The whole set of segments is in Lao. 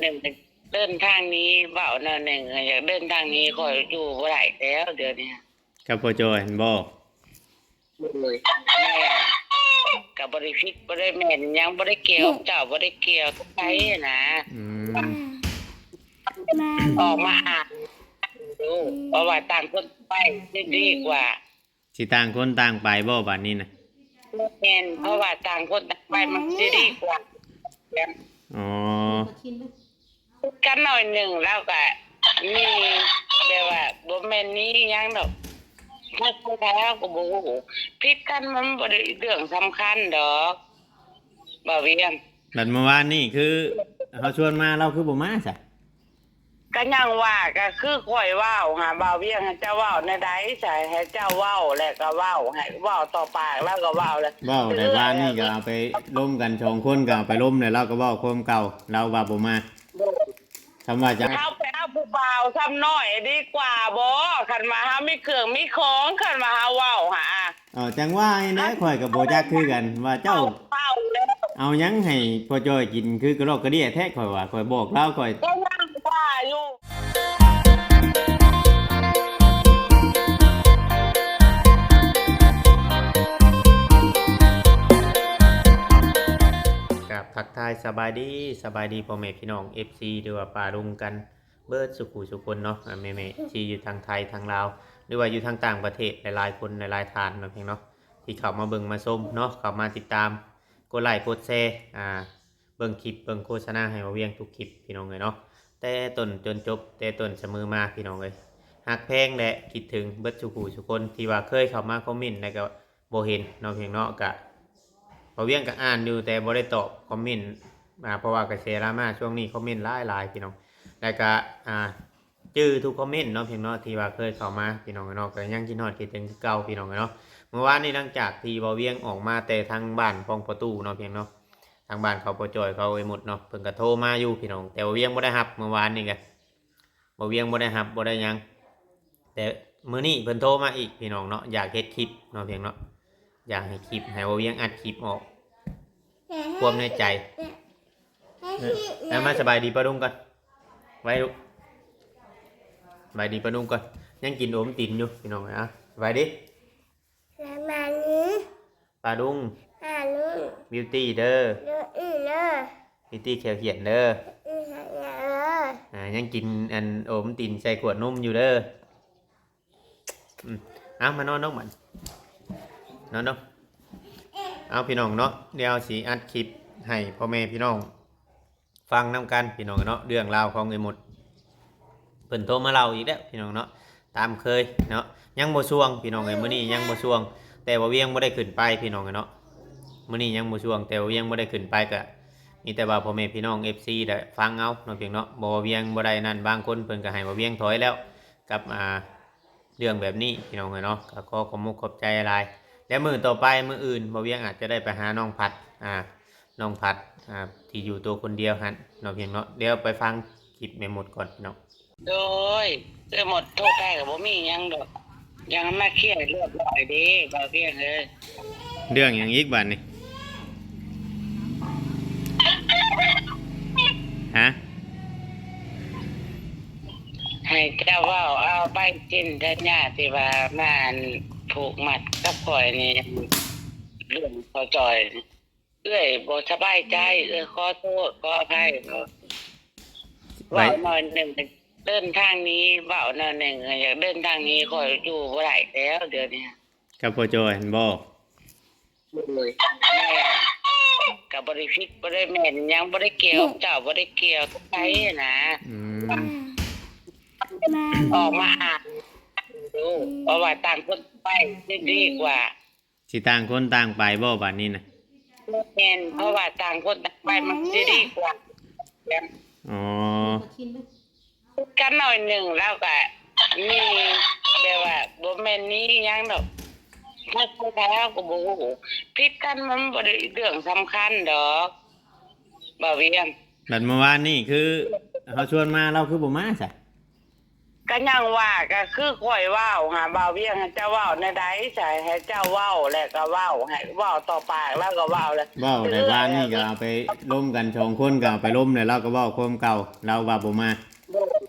ໜຶ່ງເດີນທາງໜີ ເວົ້າແນວໜຶ່ງ ຢາກເດີນທາງໜີ ຂ້ອຍຢູ່ບໍ່ໄດ້ແລ້ວດຽວນີ້ ກັບພໍ່ຈ່ອຍຫັ້ນບໍ່? ໂດຍ ແມ່ນ ກໍບໍ່ໄດ້ຜິດ ບໍ່ໄດ້ແມ່ນຫຍັງ ບໍ່ໄດ້ກ່ຽວກັບເຈົ້າ ບໍ່ໄດ້ກ່ຽວກັບໃຜນະ. ອືມ ອອກມາອ່ານຢູ່ ເພາະວ່າຕ່າງຄົນໄປຊິດີກວ່າ. ຊິຕ່າງຄົນຕ່າງໄປບໍ່ບາດນີ້ນະ? ແມ່ນ ເພາະວ່າຕ່າງຄົນຕ່າງໄປມັນຊິດີກວ່າ. ອໍ ຜິດກັນໜ້ອຍໜຶ່ງ ລາວກະໜີ ແບບວ່າບໍ່ແມ່ນໜີຫຍັງດອກ ເຮົາຄົນໄທເຮົາກໍບໍ່ຮູ້ ຜິດກັນມັນບໍ່ໄດ້ເລື່ອງສຳຄັນດອກ ບ່າວວຽງ. ບັດມື້ວານນີ້ຄືເຮົາຊວນມາ ລາວຄືບໍ່ມາຊະ? ກະຍັງວ່າ ກະຄືຂ້ອຍເວົ້າຫາບ່າວວຽງ ໃຫ້ເຈົ້າເວົ້າແນວໃດຊະ? ໃຫ້ເຈົ້າເວົ້າແລ້ວກະເວົ້າ ໃຫ້ເວົ້າຕໍ່ປາກ ລາວກະເວົ້າແລ້ວ ເວົ້າແຕ່ວານນີ້ກະເອົາໄປລົມກັນສອງຄົນ ກະເອົາໄປລົມແລ້ວ ລາວກະເວົ້າຄວາມເກົ່າ ລາວວ່າບໍ່ມາ. ໂດຍ ຄຳວ່າຈະ ເຮົາໄປເອົາຜູ້ບ່າວຊຳນ້ອຍດີກວ່າບໍ່? ຄັນວ່າເຮົາມີເຄື່ອງມີຂອງ ຄັນວ່າເຮົາເວົ້າຫາ. ເອີ ຈັ່ງວ່ານີ້ແຫຼະ ຂ້ອຍກໍບໍ່ຈັກຄືກັນວ່າເຈົ້າ ເອົາແລ້ວ ເອົາຫຍັງໃຫ້ພໍ່ຈ້ອຍກິນ ຄືກະລອກກະເດຍແທ້ ຂ້ອຍວ່າ ຂ້ອຍບອກລາວ ຂ້ອຍ ກໍຍັງວ່າຢູ່. ກາບທັກທາຍສະບາຍດີ ສະບາຍດີພໍ່ແມ່ພີ່ນ້ອງ ເອັຟຊີ ຫຼືວ່າປ້າລຸງກັນ ເບິດສູ່ຜູ້ສູ່ຄົນເນາະ ອາ ແມ່ໆ ທີ່ຢູ່ທາງໄທທາງລາວ ຫຼືວ່າຢູ່ທາງຕ່າງປະເທດ ຫຼາຍໆຄົນຫຼາຍໆທ່ານເນາະ ພຽງເນາະ ທີ່ເຂົ້າມາເບິ່ງມາຊົມເນາະ ເຂົ້າມາຕິດຕາມ ກົດໄລ້ກົດແຊ ອາ ເບິ່ງຄລິບເບິ່ງໂຄສະນາໃຫ້ບ່າວວຽງທຸກຄລິບ ພີ່ນ້ອງເອີຍເນາະ ແຕ່ຕົ້ນຈົນຈົບ ແຕ່ຕົ້ນສະເໝີມາ ພີ່ນ້ອງເອີຍ ຮັກແພງ ແລະ ຄິດເຖິງເບິດສູ່ຜູ້ສູ່ຄົນ ທີ່ວ່າເຄີຍເຂົ້າມາຄອມເມັນ ແລະກໍ ບໍ່ເຫັນເນາະ ພຽງເນາະ ກະ ບ່າວວຽງກະອ່ານຢູ່ ແຕ່ບໍ່ໄດ້ຕອບຄອມເມັນ ອາ ເພາະວ່າກະແສດຣາມາຊ່ວງນີ້ຄອມເມັນຫຼາຍໆ ພີ່ນ້ອງ ແລ້ວກະ ອາ ຈື່ທຸກຄອມເມັນເນາະ ພຽງເນາະ ທີ່ວ່າເຄີຍເຂົ້າມາ ພີ່ນ້ອງເນາະ ກະຍັງຄິດຮອດຄິດເຖິງຄືເກົ່າ ພີ່ນ້ອງເນາະ. ມື້ວານນີ້ຫຼັງຈາກທີ່ບ່າວວຽງອອກມາແຕ່ທາງບ້ານຂອງພໍ່ຕູ້ເນາະ ພຽງເນາະ ທາງບ້ານເຂົາ ພໍ່ຈ່ອຍເຂົາ ເອື້ອຍມຸດເນາະ ເພິ່ນກະໂທມາຢູ່ ພີ່ນ້ອງ ແຕ່ບ່າວວຽງບໍ່ໄດ້ຮັບ ມື້ວານນີ້ກະ ບ່າວວຽງບໍ່ໄດ້ຮັບ ບໍ່ໄດ້ຫຍັງ ແຕ່ມື້ນີ້ເພິ່ນໂທມາອີກ ພີ່ນ້ອງເນາະ ຢາກເຮັດຄລິບເນາະ ພຽງເນາະ ຢາກໃຫ້ຄລິບ ໃຫ້ບ່າວວຽງອັດຄລິບອອກ ຄວາມໃນໃຈ. ເອີ ແລ້ວມາສະບາຍດີປ້າລຸງກ່ອນ ໄວ້ລູກ ສະບາຍດີປ້າລຸງກ່ອນ ຍັງກິນໂອມຕິນຢູ່ ພີ່ນ້ອງເອີຍ ເອົາ ສະບາຍດີ. ສະບາຍດີ ປ້າລຸງ ປ້າລຸງ ບິວຕີເດີ ບິວຕີເດີ ບິວຕີແຂ້ວຂຽນເດີ ບິວຕີແຂ້ວຂຽນເດີ ອາ ຍັງກິນອັນໂອມຕິນໃສ່ຂວດນົມຢູ່ເດີ. ອືມ ເອົາ ມານອນລົງບັດ ນອນລົງ. ເອົາ ພີ່ນ້ອງເນາະ ດຽວຊິອັດຄລິບໃຫ້ພໍ່ແມ່ພີ່ນ້ອງ ຟັງນຳກັນ ພີ່ນ້ອງເນາະ ເລື່ອງລາວຂອງເອື້ອຍມຸດ ເພິ່ນໂທມາເລົ່າອີກແລ້ວ ພີ່ນ້ອງເນາະ ຕາມເຄີຍເນາະ ຍັງບໍ່ຊ່ວງ ພີ່ນ້ອງເອີຍ ມື້ນີ້ຍັງບໍ່ຊ່ວງ ແຕ່ວ່າວຽງບໍ່ໄດ້ຂຶ້ນໄປ ພີ່ນ້ອງເນາະ ມື້ນີ້ຍັງບໍ່ຊ່ວງ ແຕ່ວ່າວຽງບໍ່ໄດ້ຂຶ້ນໄປ ກະມີແຕ່ວ່າພໍ່ແມ່ພີ່ນ້ອງ ເອັຟຊີ ໄດ້ຟັງເອົາເນາະ ພຽງເນາະ ບໍ່ວ່າວຽງບໍ່ໄດ້ນັ້ນ ບາງຄົນເພິ່ນກະໃຫ້ວ່າວຽງຖອຍແລ້ວ ກັບ ອ່າ ເລື່ອງແບບນີ້ ພີ່ນ້ອງເອີຍເນາະ ກໍຂໍຂອບມຸກຂອບໃຈຫຼາຍ ແລ້ວມື້ຕໍ່ໄປ ມື້ອື່ນ ບ່າວວຽງອາດຈະໄດ້ໄປຫານ້ອງພັດ ອ່າ ນ້ອງພັດ ອ່າ ທີ່ຢູ່ໂຕຄົນດຽວຫັ້ນເນາະ ພຽງເນາະ ດຽວໄປຟັງຄລິບແມ່ມົດກ່ອນ ພີ່ນ້ອງ. ໂດຍ ເອື້ອຍມົດໂທໄປກໍບໍ່ມີຫຍັງດອກ ຍັງມາເຄຍຮຽບຮ້ອຍເດ້ ບ່າວວຽງເອີຍ. ເລື່ອງຫຍັງອີກບາດນີ້? ຮະ? ໃຫ້ເຈົ້າເວົ້າເອົາໃບເຊັນສັນຍາທີ່ວ່າມາ ອັນ ຜູກມັດກັບຂ້ອຍນີ້ ເລື່ອງພໍ່ຈ່ອຍ ເອື້ອຍບໍ່ສະບາຍໃຈ ເອື້ອຍຂໍໂທດຂໍອະໄພ. ເວົ້າໜ້ອຍໜຶ່ງເດີນທາງໜີ ເວົ້າໜ້ອຍໜຶ່ງ ຢາກເດີນທາງໜີ ຂ້ອຍຢູ່ບໍ່ໄດ້ແລ້ວດຽວນີ້ ກັບພໍ່ຈ່ອຍຫັ້ນບໍ່? ໂດຍ ແມ່ນ ກໍບໍ່ໄດ້ຜິດ ບໍ່ໄດ້ແມ່ນຫຍັງ ບໍ່ໄດ້ກ່ຽວກັບເຈົ້າ ບໍ່ໄດ້ກ່ຽວກັບໃຜນະ. ອືມ ອອກມາອ່ານຢູ່ ເພາະວ່າຕ່າງຄົນໄປຊິດີກວ່າ. ຊິຕ່າງຄົນຕ່າງໄປບໍ່ບາດນີ້ນະ? ແມ່ນ ເພາະວ່າຕ່າງຄົນຕ່າງໄປມັນຊິດີກວ່າ. ອໍ ຜິດກັນໜ້ອຍໜຶ່ງ ລາວກະໜີ ແບບວ່າບໍ່ແມ່ນໜີຫຍັງດອກ ເຮົາຄົນໄທເຮົາກໍບໍ່ຮູ້ ຜິດກັນມັນບໍ່ໄດ້ເລື່ອງສຳຄັນດອກ ບ່າວວຽງ. ບັດມື້ວານນີ້ຄືເຮົາຊວນມາ ລາວຄືບໍ່ມາຊະ? ກ ກໍຍັງວ່າ ກໍຄືຂ້ອຍເວົ້າຫາບ່າວວຽງ ໃຫ້ເຈົ້າເວົ້າແນວໃດຊະ? ໃຫ້ເຈົ້າເວົ້າແລ້ວກໍເວົ້າ ໃຫ້ເວົ້າຕໍ່ປາກລາວກໍເວົ້າແລ້ວ ເວົ້າແລ້ວ ບາດນີ້ກໍເອົາໄປລົມກັນສອງຄົນ ກໍເອົາໄປລົມແລ້ວ ລາວກໍເວົ້າຄວາມເກົ່າ ລາວວ່າບໍ່ມາ. ໂດຍ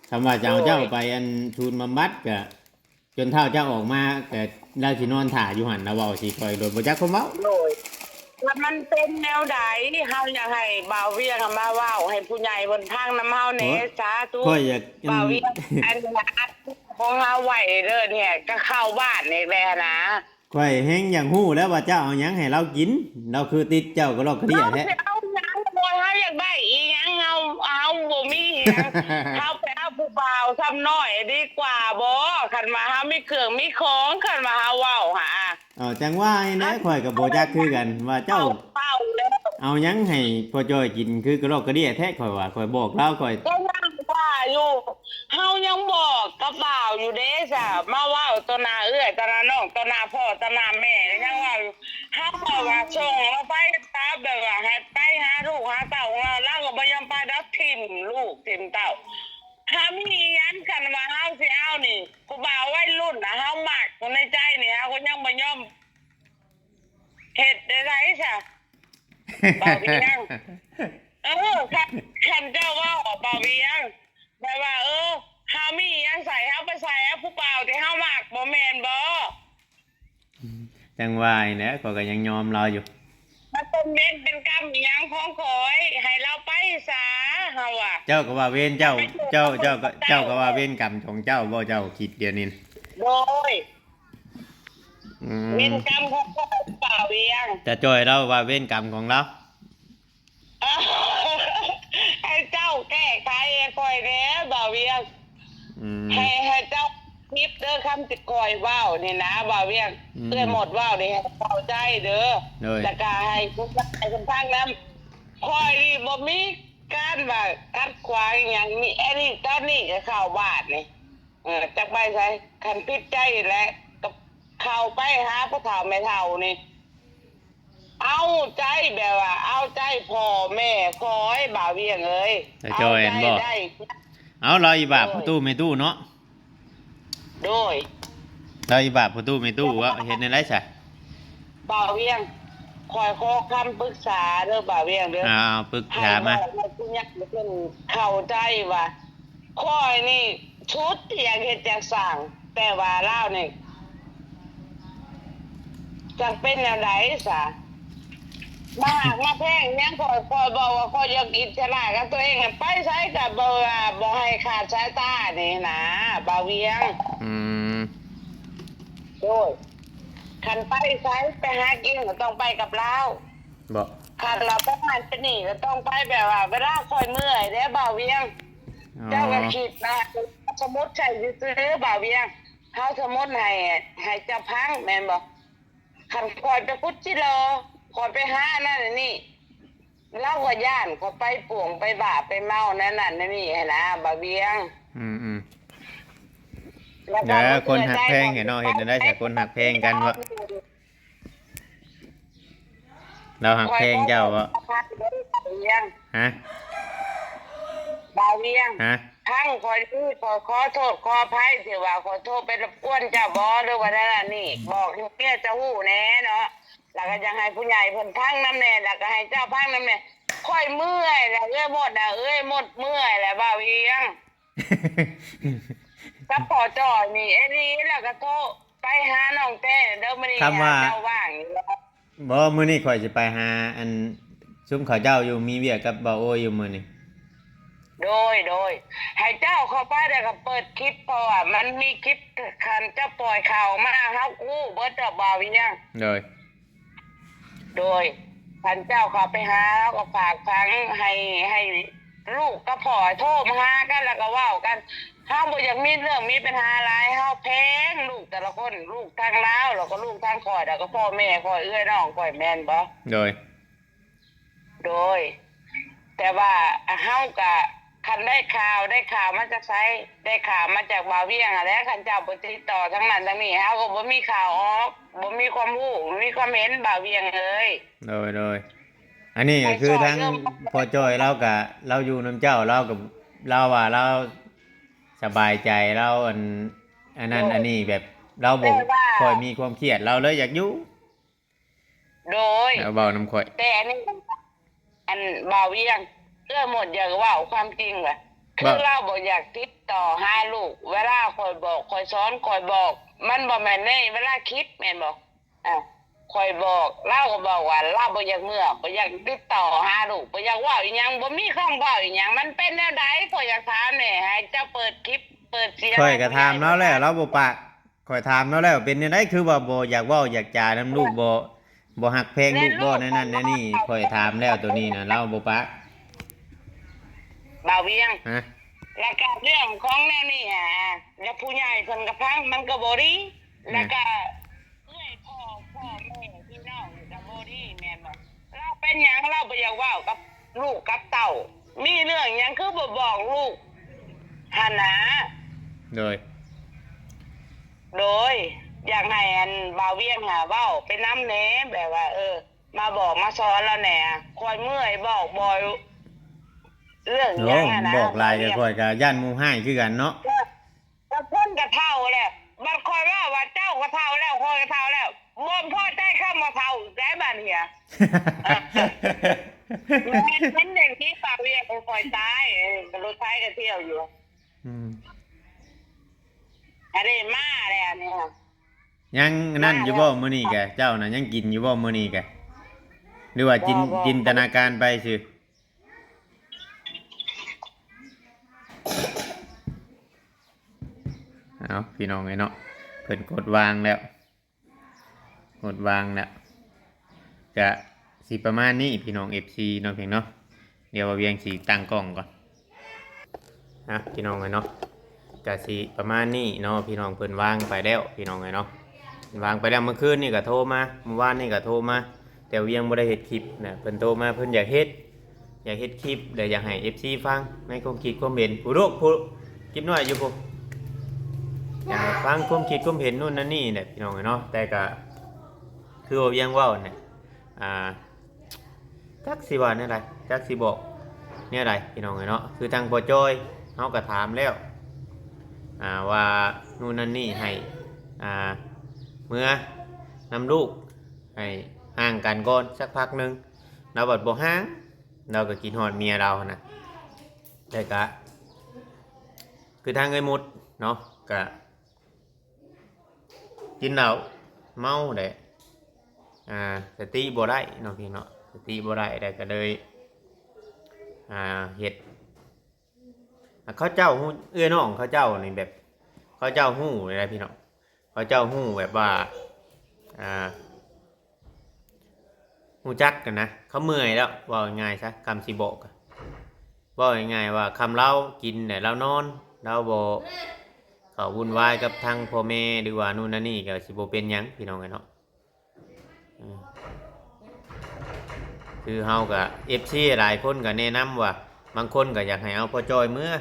ຄຳວ່າຈະເອົາເຈົ້າໄປອັນສູນບຳບັດ ກໍຈົນເຖົ້າເຈົ້າອອກມາ ກໍລາວຊິນອນຖ້າຢູ່ຫັ້ນ ລາວເວົ້າຊິຂ້ອຍໂດຍບໍ່ຈັກຄວາມເວົ້າ. ໂດຍ ວ່າມັນເປັນແນວໃດ ເຮົາຢາກໃຫ້ບ່າວວຽງມາເວົ້າໃຫ້ຜູ້ໃຫຍ່ເພິ່ນຟັງນຳເຮົາແດ່. ໂອ້ຍ ສາທຸ ຂ້ອຍຢາກ ບ່າວວຽງ ອັນ ອັນຂອງເຮົາໄວ້ເດີ ເນຍ ກໍເຂົ້າບ້ານອີກແລ້ວນະ. ຂ້ອຍແຮງຢາກຮູ້ແລ້ວວ່າເຈົ້າເອົາຫຍັງໃຫ້ລາວກິນ ລາວຄືຕິດເຈົ້າກະລອກກະເດຍແທ້. ເຮົາຊິເອົາຫຍັງ ໂອ້ຍ ເຮົາຢາກໄດ້ອີ່ຫຍັງ ເຮົາ ເຮົາບໍ່ມີຫຍັງ ເຮົາໄປເອົາຜູ້ບ່າວຊຳນ້ອຍດີກວ່າບໍ່? ຄັນວ່າເຮົາມີເຄື່ອງມີຂອງ ຄັນວ່າເຮົາເວົ້າຫາ ເອົາ ຈັ່ງວ່ານີ້ແຫຼະ ຂ້ອຍກໍບໍ່ຈັກຄືກັນວ່າເຈົ້າ ເອົາແລ້ວ ເອົາຫຍັງໃຫ້ພໍ່ຈ້ອຍກິນ ຄືກະລອກກະເດຍແທ້. ຂ້ອຍວ່າ ຂ້ອຍບອກລາວ ຂ້ອຍ ກໍຍັງວ່າຢູ່ ເຮົາຍັງບອກກັບບ່າວຢູ່ເດ້ຊະ ມາເວົ້າຕໍ່ໜ້າເອື້ອຍ ຕໍ່ໜ້ານ້ອງ ຕໍ່ໜ້າພໍ່ ຕໍ່ໜ້າແມ່ ກໍຍັງເວົ້າຢູ່. ເຮົາບອກວ່າສົ່ງລາວໄປ ຕາມແບບວ່າໃຫ້ໄປຫາລູກຫາເຕົ້າຂອງລາວ ລາວກໍບໍ່ຍອມໄປດອກ ຖິ້ມລູກຖິ້ມເຕົ້າ. ຖ້າມີອີ່ຫຍັງ ຄັນວ່າເຮົາຊິເອົານີ້ ຜູ້ບ່າວໄວລຸ້ນນະ ເຮົາມັກຢູ່ໃນໃຈນີ້ ເຮົາກໍຍັງບໍ່ຍອມເຮັດໄດ້ໃດຊະ ບ່າວວຽງ. ເອີ ຄັນ ຄັນເຈົ້າເວົ້າ ບ່າວວຽງ ແບບວ່າ ເອີ ເຮົາມີອີ່ຫຍັງໃສ່ ເຮົາໄປໃສ່ເອົາຜູ້ບ່າວທີ່ເຮົາມັກ ບໍ່ແມ່ນບໍ່? ຈັ່ງວ່ານີ້ແຫຼະ ຂ້ອຍກໍຍັງຍອມລາວຢູ່. ມັນເປັນເວນເປັນກຳອີ່ຫຍັງຂອງຂ້ອຍ ໃຫ້ລາວໄປຊະ ເຮົາວ່າ. ເຈົ້າກໍວ່າເວນເຈົ້າ ເຈົ້າ ເຈົ້າກໍ ເຈົ້າກໍວ່າເວນກຳຂອງເຈົ້າບໍ່? ເຈົ້າຄິດດຽວນີ້. ໂດຍ ອືມ ເວນກຳຂອງຂ້ອຍ ບ່າວວຽງ. ຕາຈ້ອຍລາວວ່າເວນກຳຂອງລາວ. ໃຫ້ເຈົ້າແກ້ໄຂໃຫ້ຂ້ອຍແດ່ ບ່າວວຽງ. ອືມ ໃຫ້ ໃຫ້ເຈົ້າຄິດເດີ ຄຳທີ່ຂ້ອຍເວົ້ານີ້ນະ ບ່າວວຽງ. ອືມ ເອື້ອຍໝົດເວົ້ານີ້ໃຫ້ເຂົ້າໃຈເດີ. ໂດຍ ແລ້ວກໍໃຫ້ຜູ້ຊາຍເພິ່ນຟັງນຳ. ຂ້ອຍນີ້ບໍ່ມີການວ່າຂັດຂວາງອີ່ຫຍັງ ມີອັນນີ້ຕອນນີ້ກໍເຂົ້າບ້ານນີ້. ເອີ ຈັກໄປໃສ ຄັນຜິດໃຈແຫຼະ ກໍເຂົ້າໄປຫາພໍ່ເຖົ້າແມ່ເຖົ້ານີ້ ເອົາໃຈ ແບບວ່າເອົາໃຈພໍ່ແມ່ຂ້ອຍ ບ່າວວຽງເອີຍ. ຕາຈ້ອຍຫັ້ນບໍ່? ເອົາໃຈໄດ້ ເອົາ ລາວອີບາບພໍ່ຕູ້ແມ່ຕູ້ເນາະ. ໂດຍ ລາວອີບາບພໍ່ຕູ້ແມ່ຕູ້ ເວົ້າເຮັດແນວໃດຊະ? ບ່າວວຽງ ຂ້ອຍຂໍຄຳປຶກສາເດີ ບ່າວວຽງເດີ. ອ້າວ ປຶກສາມາ. ໃຫ້ເວົ້າໃຫ້ຜູ້ໃຫຍ່ເພິ່ນເຂົ້າໃຈວ່າ ຂ້ອຍນີ້ສຸດທີ່ຢາກເຮັດຢາກສ້າງ ແຕ່ວ່າລາວນີ້ຈັກເປັນແນວໃດຊະ ມາຮັກມາແພງຫຍັງຂ້ອຍ. ຂ້ອຍບອກວ່າຂ້ອຍຢາກອິດສະຫຼະກັບຕົວເອງ ໄປໃສກໍບໍ່ວ່າ ບໍ່ໃຫ້ຂາດສາຍຕານີ້ນະ ບ່າວວຽງ. ອືມ ໂດຍ ຄັນໄປໃສໄປຫາກິນກໍຕ້ອງໄປກັບລາວ. ບໍ່ ຄັນວ່າໄປຫັ້ນໄປນີ້ກໍຕ້ອງໄປແບບວ່າ ເວລາຂ້ອຍເມື່ອຍເດ້ ບ່າວວຽງ. ອໍ ເຈົ້າກໍຄິດນະ ສົມມຸດໃສ່ຊື່ໆ ບ່າວວຽງ ເຮົາສົມມຸດໃຫ້ ໃຫ້ເຈົ້າຟັງແມ່ນບໍ່? ຄັນຂ້ອຍໄປຂຸດຈິລໍ ຂ້ອຍໄປຫາອັນນັ້ນອັນນີ້ ລາວກໍຢ້ານຂ້ອຍໄປປົວໄປບ້າໄປເມົາແນວນັ້ນແນວນີ້ຫັ້ນນະ ບ່າວວຽງ. ອືມໆ ແລ້ວກໍ ເອີ ຄົນຮັກແພງແທ້ເນາະ ເຮັດແນວໃດຊະ ຄົນຮັກແພງກັນເນາະ. ລາວຮັກແພງເຈົ້າບໍ່? ຮະ? ບ່າວວຽງ ຮະ? ຟັງຂ້ອຍເດີ ຂ້ອຍຂໍໂທດຂໍອະໄພທີ່ວ່າຂ້ອຍໂທໄປລົບກວນເຈົ້າບໍ່ ຫຼືວ່ານັ້ນນີ້ ບອກໃຫ້ເມຍເຈົ້າຮູ້ແດ່ເນາະ ແລ້ວກໍຢາກໃຫ້ຜູ້ໃຫຍ່ເພິ່ນຟັງນຳແດ່ ແລ້ວກໍໃຫ້ເຈົ້າຟັງນຳແດ່. ຂ້ອຍເມື່ອຍແລ້ວ ເອື້ອຍມົດນະ ເອື້ອຍມົດເມື່ອຍແລ້ວ ບ່າວວຽງ. ກັບພໍ່ຈ້ອຍນີ້ ອີ່ຫຼີ ແລ້ວກໍໂທໄປຫານ້ອງແຕ້ເດີ ມື້ນີ້ ຄຳວ່າ ເຈົ້າວ່າງຢູ່ບໍ່? ມື້ນີ້ຂ້ອຍຊິໄປຫາ ອັນ ຊຸມເຂົາເຈົ້າຢູ່ ມີວຽກກັບບ່າວໂອຢູ່ມື້ນີ້. ໂດຍ ໂດຍ ໃຫ້ເຈົ້າເຂົ້າໄປແລ້ວກໍເປີດຄລິບ ເພາະວ່າມັນມີຄລິບ ຄັນເຈົ້າປ່ອຍຂ່າວອອກມາ ເຮົາຮູ້ເບິດດອກ ບ່າວວຽງ. ໂດຍ ໂດຍ ຄັນເຈົ້າເຂົ້າໄປຫາ ເຮົາກໍຝາກຝັງໃຫ້ ໃຫ້ລູກກັບພໍ່ໂທມາຫາກັນ ແລ້ວກໍເວົ້າກັນ. ເຮົາບໍ່ຢາກມີເລື່ອງມີບັນຫາຫຼາຍ ເຮົາແພງລູກແຕ່ລະຄົນ ລູກທັງລາວ ແລ້ວກໍລູກທັງຂ້ອຍ ແລ້ວກໍພໍ່ແມ່ຂ້ອຍ ເອື້ອຍນ້ອງຂ້ອຍ ແມ່ນບໍ່? ໂດຍ ໂດຍ ແຕ່ວ່າເຮົາກະ ຄັນໄດ້ຂ່າວ ໄດ້ຂ່າວມາຈາກໃສ? ໄດ້ຂ່າວມາຈາກບ່າວວຽງຫັ້ນແຫຼະ. ຄັນເຈົ້າບໍ່ຕິດຕໍ່ທາງນັ້ນທາງນີ້ ເຮົາກໍບໍ່ມີຂ່າວອອກ ບໍ່ມີຄວາມຮູ້ ບໍ່ມີຄວາມເຫັນ ບ່າວວຽງເອີຍ. ໂດຍ ໂດຍ ອັນນີ້ກໍຄືທາງພໍ່ຈ້ອຍລາວກະ ລາວຢູ່ນຳເຈົ້າ ລາວກໍ ລາວວ່າລາວ ສະບາຍໃຈລາວ ອັນ ອັນນັ້ນ ໂດຍ ອັນນີ້ ແບບລາວບໍ່ ແຕ່ວ່າ ຄ່ອຍມີຄວາມຄຽດ ລາວເລີຍຢາກຢູ່ ໂດຍ ລາວເວົ້ານຳຂ້ອຍ ແຕ່ອັນນີ້ ອັນບ່າວວຽງ ເອື້ອຍໝົດຢາກເວົ້າຄວາມຈິງວ່າ ຄື ວ່າ ລາວບໍ່ຢາກຕິດຕໍ່ຫາລູກ ເວລາຂ້ອຍບອກ ຂ້ອຍສອນ ຂ້ອຍບອກ ມັນບໍ່ແມ່ນໃນເວລາຄລິບແມ່ນບໍ່? ອ່າ ຂ້ອຍບອກ ລາວກໍບອກວ່າລາວບໍ່ຢາກເມືອ ບໍ່ຢາກຕິດຕໍ່ຫາລູກ ບໍ່ຢາກເວົ້າອີ່ຫຍັງ ບໍ່ມີຄຳເວົ້າອີ່ຫຍັງ ມັນເປັນແນວໃດ? ຂ້ອຍຢາກຖາມແດ່ ໃຫ້ເຈົ້າເປີດຄລິບ ເປີດສຽງ ຂ້ອຍກໍຖາມລາວແລ້ວ ລາວບໍ່ປາກ ຂ້ອຍຖາມລາວແລ້ວ ເປັນແນວໃດ ຄືວ່າບໍ່ຢາກເວົ້າຢາກຈານຳລູກ ບໍ່ ບໍ່ຮັກແພງລູກບໍ່ ແນວນັ້ນແນວນີ້ ຂ້ອຍຖາມແລ້ວ ໂຕນີ້ນະ ລາວບໍ່ປາກ ບ່າວວຽງ ຮະ ແລ້ວກະເລື່ອງຂອງແນວນີ້ຫາ ແລ້ວຜູ້ໃຫຍ່ເພິ່ນກໍຟັງ ມັນກໍບໍ່ດີ ອືມ ແລ້ວກະເອື້ອຍພໍ່ ພໍ່ແມ່ ພີ່ນ້ອງກໍບໍ່ດີແມ່ນບໍ່? ລາວເປັນຫຍັງລາວບໍ່ຢາກເວົ້າກັບລູກກັບເຕົ້າ? ມີເລື່ອງຫຍັງຄືບໍ່ບອກລູກຫັ້ນນາ? ໂດຍ ໂດຍ ຢາກໃຫ້ອັນບ່າວວຽງຫາເວົ້າໄປນຳແດ່ ແບບວ່າ ເອີ ມາບອກມາສອນລາວແດ່ ຂ້ອຍເມື່ອຍບອກບໍ່ ເລື່ອງຫຍັງຫັ້ນນະ ໂອ້ ບອກຫຼາຍກໍຂ້ອຍກໍຢ້ານໝູ່ຮ້າຍຄືກັນເນາະ ເອີ ແຕ່ເພິ່ນກໍເຖົ້າແລ້ວ ບັດຂ້ອຍເວົ້າວ່າເຈົ້າກໍເຖົ້າແລ້ວ ຂ້ອຍກໍເຖົ້າແລ້ວ ບໍ່ພໍໃຈຄຳວ່າເຖົ້າອີກໄດ໋ບາດນີ້ ເອີ ແມ່ນ ແມ່ນເດ້ ທີ່ປາກວຽກຂອງຂ້ອຍຕາຍ ເອີ ລົດໄຟກໍທ່ຽວຢູ່ ອືມ ອັນນີ້ມາແລ້ວນີ້ ຍັງນັ້ນຢູ່ບໍ່ ມາແລ້ວ ມື້ນີ້ກະ ເຈົ້ານະຍັງກິນຢູ່ບໍ່ມື້ນີ້ກະ ຫຼືວ່າຈິນ ບໍ່ ບໍ່ ຈິນຕະນາການໄປຊື່? ເອົາ ພີ່ນ້ອງເອີຍເນາະ ເພິ່ນກົດວາງແລ້ວ ກົດວາງແລ້ວ ກະຊິປະມານນີ້ ພີ່ນ້ອງເອັຟຊີເນາະ ພຽງເນາະ ດຽວວ່າວຽງຊິຕັ້ງກ້ອງກ່ອນ ນະ ພີ່ນ້ອງເອີຍເນາະ ກະຊິປະມານນີ້ເນາະ ພີ່ນ້ອງ ເພິ່ນວາງໄປແລ້ວ ພີ່ນ້ອງເອີຍເນາະ ເພິ່ນວາງໄປແລ້ວ ມື້ຄືນນີ້ກະໂທມາ ມື້ວານນີ້ກະໂທມາ ແຕ່ວຽງບໍ່ໄດ້ເຮັດຄລິບນະ ເພິ່ນໂທມາ ເພິ່ນຢາກເຮັດ ຢາກເຮັດຄລິບ ແລະ ຢາກໃຫ້ເອັຟຊີຟັງໃນຄວາມຄິດຄວາມເຫັນ ຜູ້ລູກ ຜູ້ ຄລິບນ້ອຍຢູ່ພຸ້ນ ຢາກໃຫ້ຟັງຄວາມຄິດຄວາມເຫັນ ໂນ່ນນັ້ນນີ້ແຫຼະ ພີ່ນ້ອງເອີຍເນາະ ແຕ່ກະຄືວ່າວຽງເວົ້າແຫຼະ ອ່າ ຈັກຊິວ່າແນວໃດ ຈັກຊິບອກແນວໃດ ພີ່ນ້ອງເອີຍເນາະ ຄືທາງພໍ່ຈ້ອຍເຮົາກໍຖາມແລ້ວ ອ່າ ວ່າໂນ່ນນັ້ນນີ້ ໃຫ້ ອ່າ ເມືອນຳລູກ ໃຫ້ຫ່າງກັນກ່ອນສັກພັກໜຶ່ງ ລາວບັດບໍ່ຫ່າງ ລາວກໍຄິດຮອດເມຍລາວຫັ້ນນະ ແຕ່ກະ ຄືທາງເອື້ອຍມຸດເນາະ ກະ ກິນເຫຼົ້າເມົາແຫຼະ ອ່າ ສະຕິບໍ່ໄດ້ເນາະ ພີ່ເນາະ ສະຕິບໍ່ໄດ້ ແລ້ວກໍເລີຍ ອ່າ ເຮັດ ເຂົາເຈົ້າຮູ້ ເອື້ອຍນ້ອງເຂົາເຈົ້ານີ້ແບບ ເຂົາເຈົ້າຮູ້ເລີຍນະ ພີ່ນ້ອງ ເຂົາເຈົ້າຮູ້ແບບວ່າ ອ່າ ຮູ້ຈັກກັນນະ ເຂົາເມື່ອຍແລ້ວ ເວົ້າງ່າຍໆຊະ ຄຳຊິບອກ ເວົ້າງ່າຍໆວ່າ ຄຳລາວກິນແຫຼະ ລາວນອນ ລາວບໍ່ເຂົ້າວຸ້ນວາຍກັບທາງພໍ່ແມ່ ຫຼືວ່າໂນ່ນນັ້ນນີ້ ກໍຊິບໍ່ເປັນຫຍັງ ພີ່ນ້ອງເອີຍເນາະ ອືມ ຄືເຮົາກໍ ເອັຟຊີຫຼາຍຄົນກໍແນະນຳວ່າ ບາງຄົນກໍຢາກໃຫ້ເອົາພໍ່ຈ້ອຍເມືອ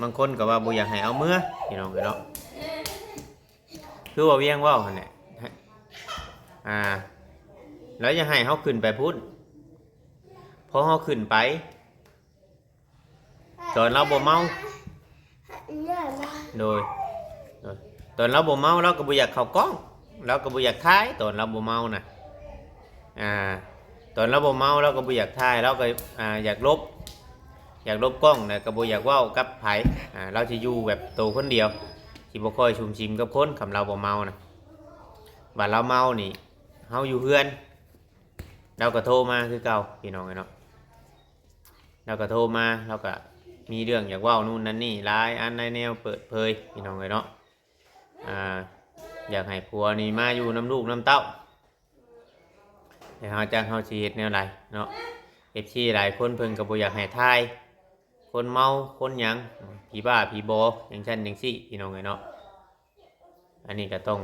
ບາງຄົນກໍວ່າບໍ່ຢາກໃຫ້ເອົາເມືອ ພີ່ນ້ອງເອີຍເນາະ ຄືວ່າວຽງເວົ້າຫັ້ນແຫຼະ ອ່າ ລາວຢາກໃຫ້ເຮົາຂຶ້ນໄປພຸ້ນ ພໍເຮົາຂຶ້ນໄປ ຕອນລາວບໍ່ເມົາ ໂດຍ ໂດຍ ຕອນລາວບໍ່ເມົາ ລາວກໍບໍ່ຢາກເຂົ້າກ້ອງ ລາວກໍບໍ່ຢາກຖ່າຍ ຕອນລາວບໍ່ເມົານະ ອ່າ ຕອນລາວບໍ່ເມົາ ລາວກໍບໍ່ຢາກຖ່າຍ ລາວກໍ ອ່າ ຢາກຫຼົບ ຢາກຫຼົບກ້ອງ ແລ້ວກໍບໍ່ຢາກເວົ້າກັບໃຜ ອ່າ ລາວຊິຢູ່ແບບໂຕຄົນດຽວ ຊິບໍ່ຄ່ອຍສຸມສິມກັບຄົນ ຄຳລາວບໍ່ເມົານະ ບາດລາວເມົານີ້ ເຮົາຢູ່ເຮືອນ ລາວກໍໂທມາຄືເກົ່າ ພີ່ນ້ອງເອີຍເນາະ ລາວກໍໂທມາ ລາວກໍມີເລື່ອງຢາກເວົ້າໂນ່ນນັ້ນນີ້ ຫຼາຍອັນຫຼາຍແນວເປີດເຜີຍ ພີ່ນ້ອງເອີຍເນາະ ອ່າ ຢາກໃຫ້ຜົວນີ້ມາຢູ່ນຳລູກນຳເຕົ້າ ແຕ່ເຮົາ ຈັກເຮົາຊິເຮັດແນວໃດເນາະ ເອັຟຊີຫຼາຍຄົນເພິ່ນກໍບໍ່ຢາກໃຫ້ຖ່າຍ ຄົນເມົາ ຄົນຫຍັງ ຜີບ້າຜີບໍ ຈັ່ງຊັ້ນຈັ່ງຊີ້ ພີ່ນ້ອງເອີຍເນາະ ອັນນີ້ກໍຕ້ອງ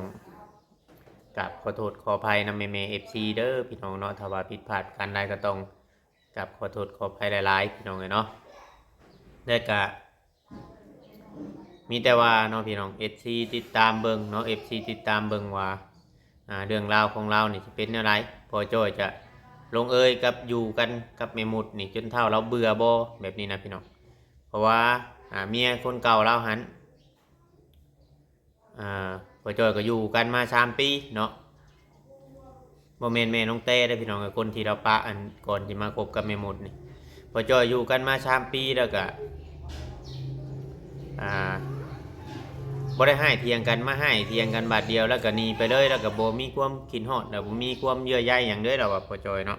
ກາບຂໍໂທດຂໍອະໄພນຳແມ່ໆ ເອັຟຊີເດີ ພີ່ນ້ອງເນາະ ຖ້າວ່າຜິດພາດປະການໃດກໍຕ້ອງກາບຂໍໂທດຂໍອະໄພຫຼາຍໆ ພີ່ນ້ອງເອີຍເນາະ ແລະກະມີແຕ່ວ່າເນາະ ພີ່ນ້ອງ ເອັຟຊີຕິດຕາມເບິ່ງເນາະ ເອັຟຊີຕິດຕາມເບິ່ງວ່າ ອ່າ ເລື່ອງລາວຂອງລາວນີ້ຊິເປັນແນວໃດ ພໍ່ຈ້ອຍຈະລົງເອີຍກັບ ຢູ່ກັນກັບແມ່ມຸດນີ້ຈົນເຖົ້າລາວເບື່ອບໍ່ ແບບນີ້ນະ ພີ່ນ້ອງ ເພາະວ່າ ອ່າ ເມຍຄົນເກົ່າລາວຫັ້ນ ອ່າ ພໍ່ຈ້ອຍກໍຢູ່ກັນມາສາມປີເນາະ. ບໍ່ແມ່ນແມ່ນ້ອງແຕ້ເດ້ພີ່ນ້ອງເອີຍ ຄົນທີ່ລາວປະ ອັນກ່ອນທີ່ມາຄົບກັບແມ່ມົດນີ້. ພໍ່ຈ້ອຍຢູ່ກັນມາສາມປີ ແລ້ວກະ ອ່າ ບໍ່ໄດ້ຮ້າຍຖຽງກັນ ມາຮ້າຍຖຽງກັນບາດດຽວ ແລ້ວກະໜີໄປເລີຍ ແລ້ວກະບໍ່ມີຄວາມຄິດຮອດ ແລ້ວບໍ່ມີຄວາມເຍື່ອໃຍຫຍັງເລີຍ ລາວວ່າ ພໍ່ຈ້ອຍເນາະ.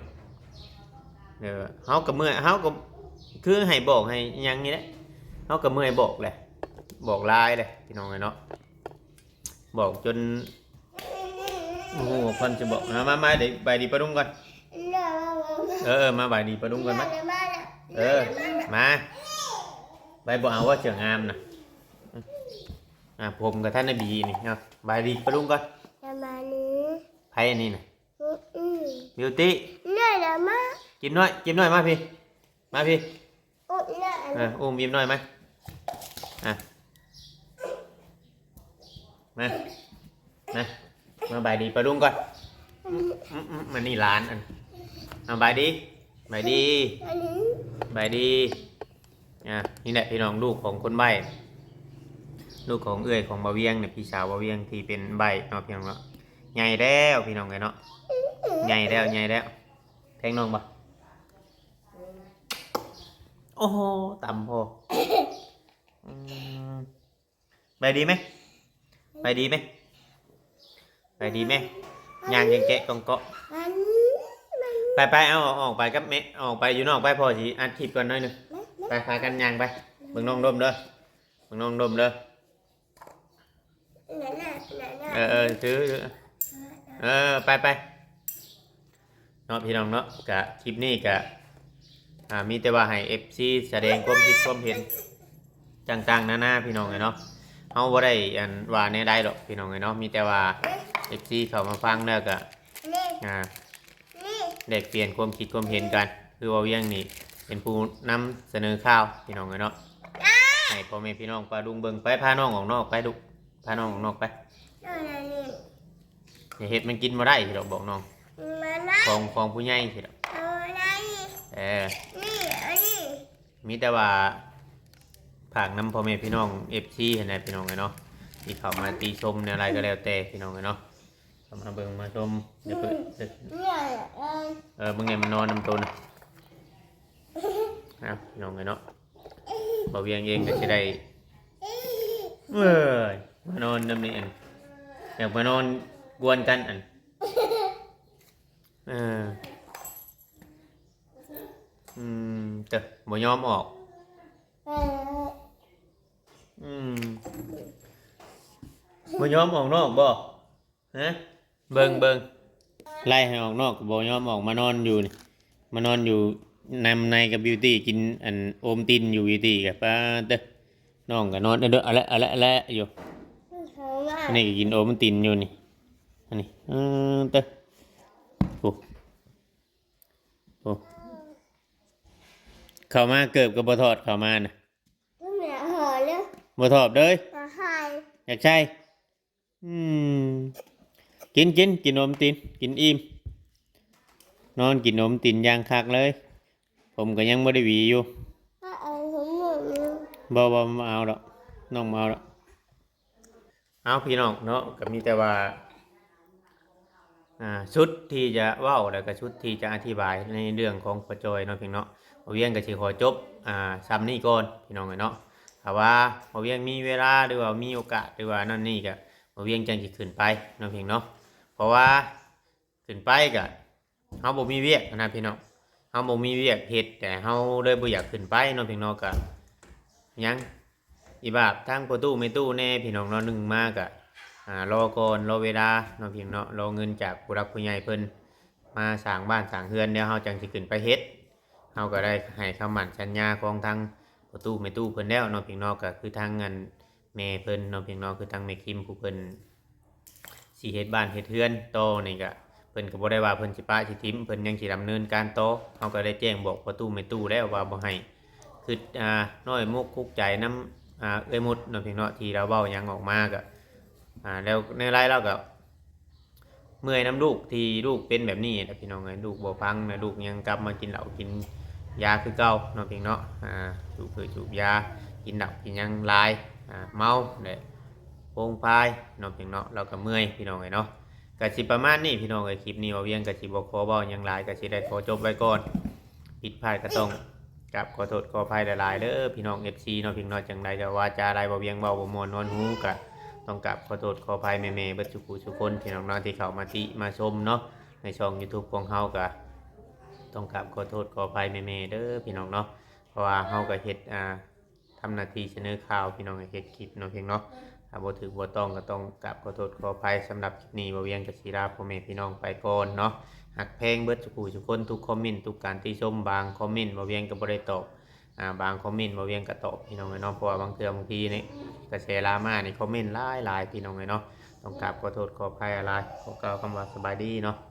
ເອີ ເຮົາກໍເມື່ອຍ ເຮົາກໍຄືໃຫ້ບອກໃຫ້ຫຍັງນີ້ແຫຼະ ເຮົາກໍເມື່ອຍບອກແຫຼະ ບອກຫຼາຍແຫຼະ ພີ່ນ້ອງເອີຍເນາະ. ບອກຈົນບໍ່ຮູ້ວ່າຄວນຊິບອກ. ມາ ມາ ມາ ໄປ ໄປດີປາລຸງກ່ອນ. ເອີ ເອີ ມາບາຍດີປາລຸງກ່ອນມາ. ເອີ ມາ ໄປບໍ່ເອົາວ່າເສື້ອງາມນະ. ອ່າ ຜົມກໍທັນໄດ້ບີນີ້. ເອົາ ບາຍດີປາລຸງກ່ອນ. ສະບາຍດີ. ໃຜອັນນີ້ນະ? ອືມ ບິວຕີ້. ນ້ອຍລະມາ. ຈິ້ມນ້ອຍ ຈິ້ມນ້ອຍມາພີ້ ມາພີ້. ອຸ້ມ ເອີ ອຸ້ມ ຈິ້ມນ້ອຍມາ. ອ່ະ ມາ ມາ ມາບາຍດີປາລຸງກ່ອນ. ອືມ ອືມ ມານີ້ຫຼານ ອັນ ເອົາບາຍດີ ບາຍດີ ບາຍດີ. ອ່າ ນີ້ແຫຼະພີ່ນ້ອງ ລູກຂອງຄົນໃບ້ ລູກຂອງເອື້ອຍຂອງບ່າວວຽງນີ້ ພີ່ສາວບ່າວວຽງທີ່ເປັນໃບ້ເນາະ ພີ່ນ້ອງເນາະ. ໃຫຍ່ແລ້ວພີ່ນ້ອງເອີຍເນາະ ໃຫຍ່ແລ້ວ ໃຫຍ່ແລ້ວ. ແພງນ້ອງບໍ່? ໂອ້ໂຫ ຕຳພໍ. ອືມ ໄປດີໄໝ? ໄປດີໄໝ? ໄປດີໄໝ? ຍ່າງແກະໆ ເກາະໆ. ໄປໆ ເອົາ ອອກໄປກັບແມ່ ອອກໄປຢູ່ນອກໄປ ພໍ່ຊິອັດຄລິບກ່ອນໜ້ອຍໜຶ່ງ. ໄປ ພາກັນຍ່າງໄປ. ເບິ່ງນ້ອງດົມເດີ ເບິ່ງນ້ອງດົມເດີ. ເອີ ເອີ ຖື ເອີ ໄປໆ ເນາະ ພີ່ນ້ອງເນາະ. ກະຄລິບນີ້ກະ ອ່າ ມີແຕ່ວ່າໃຫ້ເອັຟຊີສະແດງຄວາມຄິດຄວາມເຫັນຕ່າງໆນານາ ພີ່ນ້ອງເອີຍເນາະ. ເຮົາບໍ່ໄດ້ ອັນ ວ່າແນວໃດດອກ ພີ່ນ້ອງເອີຍເນາະ. ມີແຕ່ວ່າເອັຟຊີເຂົ້າມາຟັງແລ້ວກະ ອ່າ ແລກປ່ຽນຄວາມຄິດຄວາມເຫັນກັນ ຄືວ່າວຽງນີ້ເປັນຜູ້ນຳສະເໜີຂ່າວ ພີ່ນ້ອງເອີຍເນາະ ໃຫ້ພໍ່ແມ່ພີ່ນ້ອງປ້າລຸງເບິ່ງ. ໄປ ພານ້ອງອອກນອກໄປລູກ ພານ້ອງອອກນອກໄປ. ຢ່າເຮັດມັນກິນບໍ່ໄດ້ຊິດອກ ບອກນ້ອງ ຂອງ ຂອງຜູ້ໃຫຍ່ຊິດອກ. ເອີ ມີແຕ່ວ່າຝາກນຳພໍ່ແມ່ພີ່ນ້ອງເອັຟຊີຫັ້ນແຫຼະ ພີ່ນ້ອງເອີຍເນາະ ທີ່ເຂົ້າມາຕິຊົມແນວໃດກໍແລ້ວແຕ່ ພີ່ນ້ອງເອີຍເນາະ. ເຂົ້າມາເບິ່ງມາຊົມ ຢ່າເພິ່ງ ເອີ ເບິ່ງແດ່ ມັນນອນນຳໂຕນະ. ເອົາ ພີ່ນ້ອງເອີຍເນາະ ບ່າວວຽງເອງກໍຊິໄດ້ ເອີຍ ມານອນນຳນີ້ ອັນ ຢາກມານອນກວນກັນ ອັນ ເອີ ອືມ ເຕີ ບໍ່ຍອມອອກ. ອືມ ບໍ່ຍອມອອກນອກບໍ່? ຮະ ເບິ່ງ ເບິ່ງ ໄລ່ໃຫ້ອອກນອກກໍບໍ່ຍອມອອກ ມານອນຢູ່ນີ້ ມານອນຢູ່ນຳໃນກັບບິວຕີ້ ກິນອັນໂອມຕິນຢູ່ ບິວຕີ້ກໍ ປາດເຕີ ນ້ອງກໍນອນເດີ ອະແລະ ອະແລະ ອະແລະຢູ່. ອັນນີ້ກໍກິນໂອມຕິນຢູ່ນີ້ ອັນນີ້ ເອີ ເຕີ ໂອ້ ໂອ້ ເຂົ້າມາເກີບກໍບໍ່ຖອດ ເຂົ້າມານະ ບໍ່ຖອດເລີຍ ຢາກໃສ່ ອືມ ກິນ ກິນ ກິນໂອມຕິນ ກິນອີ່ມ ນອນກິນໂອມຕິນຢ່າງຄັກເລີຍ. ຜົມກໍຍັງບໍ່ໄດ້ຫວີຢູ່. ບໍ່ ບໍ່ ບໍ່ເອົາດອກ ນ້ອງບໍ່ເອົາດອກ. ເອົາ ພີ່ນ້ອງເນາະ ກໍມີແຕ່ວ່າ ອ່າ ສຸດທີ່ຈະເວົ້າ ແລ້ວກໍສຸດທີ່ຈະອະທິບາຍໃນເລື່ອງຂອງພໍ່ຈ້ອຍເນາະ ພີ່ນ້ອງເນາະ. ບ່າວວຽງກໍຊິຂໍຈົບ ອ່າ ຊ່ຳນີ້ກ່ອນ ພີ່ນ້ອງເອີຍເນາະ. ຖ້າວ່າບ່າວວຽງມີເວລາ ຫຼືວ່າມີໂອກາດ ຫຼືວ່ານັ້ນນີ້ ກໍບ່າວວຽງຈັ່ງຊິຂຶ້ນໄປເນາະ ພີ່ນ້ອງເນາະ. ເພາະວ່າຂຶ້ນໄປກໍ ເຮົາບໍ່ມີວຽກນະພີ່ນ້ອງ ເຮົາບໍ່ມີວຽກເຮັດ ແຕ່ເຮົາເລີຍບໍ່ຢາກຂຶ້ນໄປເນາະພີ່ນ້ອງເນາະ. ກະຍັງອີບາບທາງພໍ່ຕູ້ແມ່ຕູ້ແດ່ພີ່ນ້ອງເນາະ ໜຶ່ງມາກະ ອ່າ ລໍກ່ອນ ລໍເວລາເນາະພີ່ນ້ອງເນາະ ລໍເງິນຈາກຜູ້ຫຼັກຜູ້ໃຫຍ່ເພິ່ນມາສ້າງບ້ານສ້າງເຮືອນ ແລ້ວເຮົາຈັ່ງຊິຂຶ້ນໄປເຮັດ. ເຮົາກໍໄດ້ໃຫ້ຄຳໝັ້ນສັນຍາຂອງທາງພໍ່ຕູ້ແມ່ຕູ້ເພິ່ນແລ້ວເນາະພີ່ນ້ອງເນາະ ກໍຄືທາງອັນ ແມ່ເພິ່ນເນາະພີ່ນ້ອງເນາະ ຄືທາງແມ່ຄິມຜູ້ເພິ່ນຊິເຮັດບ້ານເຮັດເຮືອນຕໍ່ນີ້ກະ ເພິ່ນກໍບໍ່ໄດ້ວ່າເພິ່ນຊິປະຊິຖິ້ມ ເພິ່ນຍັງຊິດຳເນີນການຕໍ່. ເຮົາກໍໄດ້ແຈ້ງບອກພໍ່ຕູ້ແມ່ຕູ້ແລ້ວວ່າບໍ່ໃຫ້ຄິດ ອ່າ ນ້ອຍມົກທຸກໃຈນຳ ອ່າ ເອື້ອຍມຸດເນາະພີ່ນ້ອງເນາະ ທີ່ລາວເວົ້າຫຍັງອອກມາກະ ອ່າ ແລ້ວແນວໃດລາວກະ ເມື່ອຍນຳລູກທີ່ລູກເປັນແບບນີ້ແຫຼະພີ່ນ້ອງເອີຍ ລູກບໍ່ຟັງນະ ລູກຍັງກັບມາກິນເຫຼົ້າກິນຢາຄືເກົ່າເນາະພີ່ນ້ອງເນາະ. ອ່າ ສູບເຜື່ອສູບຢາ ກິນເຫຼົ້າກິນຫຍັງຫຼາຍ ອ່າ ເມົາແຫຼະ ໂພງພາຍເນາະ ເພງເນາະ ລາວກໍເມື່ອຍ ພີ່ນ້ອງເອີຍເນາະ. ກໍຊິປະມານນີ້ ພີ່ນ້ອງເອີຍ ຄລິບນີ້ ບໍ່ວຽງກໍຊິບໍ່ຂໍເວົ້າຫຍັງຫຼາຍ ກໍຊິໄດ້ຂໍຈົບໄວ້ກ່ອນ. ຜິດພາດກໍຕ້ອງກາບຂໍໂທດຂໍອະໄພຫຼາຍໆເດີ ພີ່ນ້ອງ ເອັຟຊີ ເນາະ ເພງເນາະ. ຈັ່ງໃດກໍວ່າຈາຫຼາຍ ບໍ່ວຽງເວົ້າບໍ່ມ່ວນນວນຫູ ກໍຕ້ອງກາບຂໍໂທດຂໍອະໄພແມ່ໆເບິດສູ່ຜູ້ສູ່ຄົນ ພີ່ນ້ອງເນາະ ທີ່ເຂົ້າມາຕິມາຊົມເນາະ ໃນຊ່ອງ YouTube ຂອງເຮົາ. ກໍຕ້ອງກາບຂໍໂທດຂໍອະໄພແມ່ໆເດີ ພີ່ນ້ອງເນາະ. ເພາະວ່າເຮົາກໍເຮັດ ອ່າ ທຳໜ້າທີ່ສະເໜີຂ່າວ ພີ່ນ້ອງ ເຮັດຄລິບເນາະ ເພງເນາະ. ຖ້າບໍ່ຖືກບໍ່ຕ້ອງກໍຕ້ອງກາບຂໍໂທດຂໍອະໄພ. ສຳລັບຄລິບນີ້ ບໍ່ວຽງກໍຊິລາພໍ່ແມ່ພີ່ນ້ອງໄປກ່ອນເນາະ. ຮັກແພງເບິດສູ່ຜູ້ສູ່ຄົນ ທຸກຄອມເມັນ ທຸກການຕິຊົມ. ບາງຄອມເມັນ ບໍ່ວຽງກໍບໍ່ໄດ້ຕອບ ອ່າ ບາງຄອມເມັນ ບໍ່ວຽງກໍຕອບ ພີ່ນ້ອງເອີຍເນາະ. ເພາະວ່າບາງເທື່ອບາງທີນີ້ ກະແສດຣາມານີ້ ຄອມເມັນຫຼາຍໆ ພີ່ນ້ອງເອີຍເນາະ. ຕ້ອງກາບຂໍໂທດຂໍອະໄພຫຼາຍ ຂໍກ່າວຄຳວ່າສະບາຍດີເນາະ.